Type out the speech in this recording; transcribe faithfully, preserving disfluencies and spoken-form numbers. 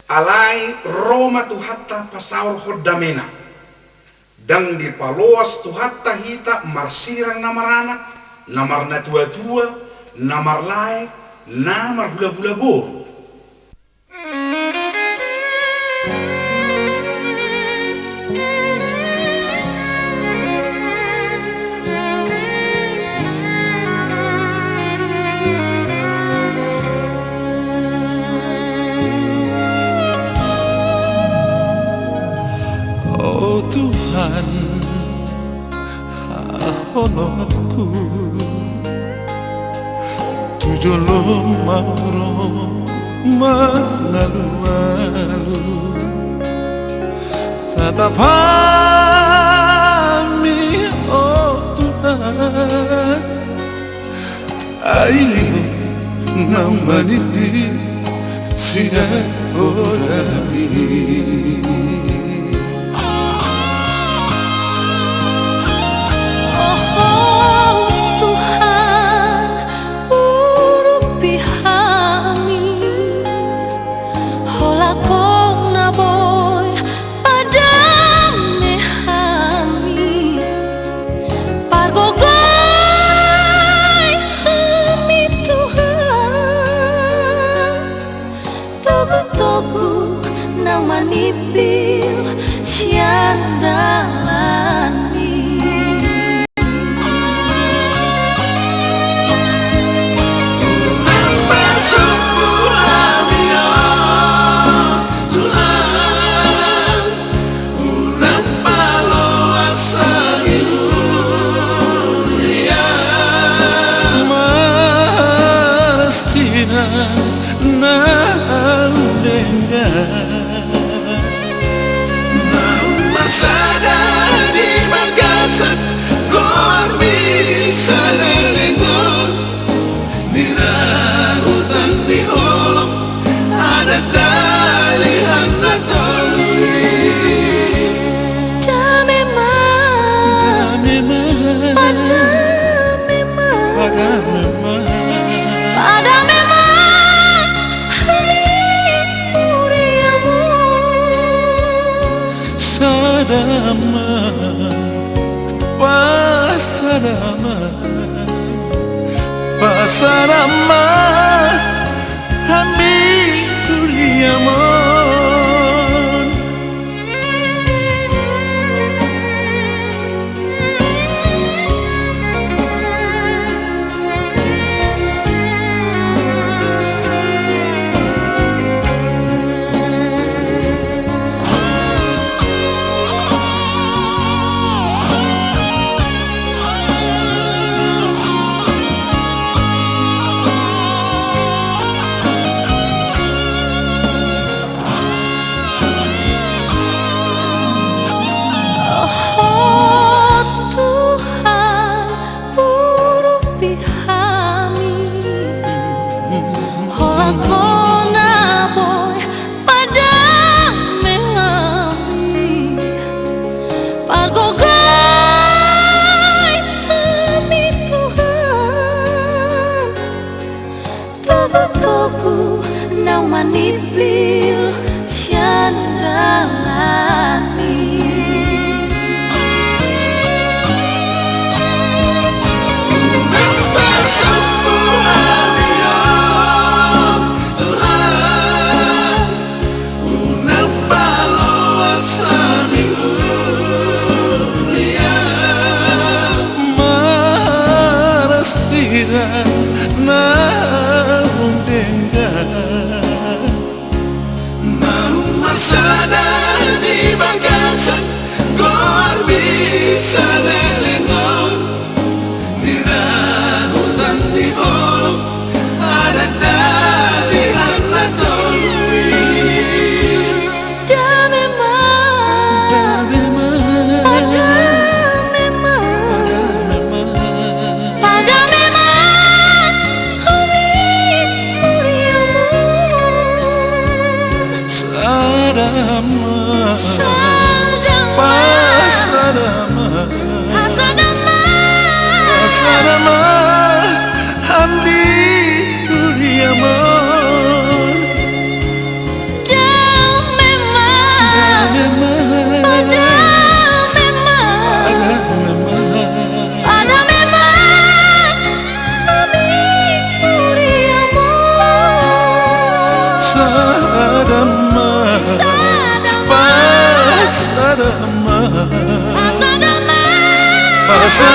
Alai ro ma Tuhanta pasaorhon damena. Ndang dipaloas Tuhanta hita marsirang na maranak, na marnatuatua, na marlae, na marhulahula boru. O Tuhan, haholongku, tu jolom au ro mangalualu. Tatap hami, o Tuhan, ai lehon naung manimbil sidaodami. Oho Tuhan, urupi hami, holan ho na boi padame hami, pargogoi hami Tuhan, togutogu naung manimbil sian dalanmi. Unang pasombu hami, o Tuhan, unang paloas hami huria. Marsirangan na denggan, naung marsada di bagasan goarmi saleleng on. Ni rahutan ni holong, adat dalihan na tolu i. Dame ma. Dame ma. Padame ma. Padame ma. Padame ma. Hami huriamu. Sada ma. Pasada ma. Pasada ma hami huriamu. Oho Tuhan, urupi hami, holan ho na boi padame hami, pargogoi hami Tuhan, togutogu naung manimbil sian dalanmi. Unang pasombu hami, o Tuhan, unang paloas hami huria. Marsirangan naung denggan, naung marsada di bagasan goarmi saleleng on. Ni rahutan ni holong, adat dalihan na tolu i. Dame ma. Dame ma. Padame ma. Padame ma. Padame ma. Hami huriamu. Sada ma. Sada ma. Pasada ma. Pasada ma. Pasada ma hami huriamu. Masa damai. Masa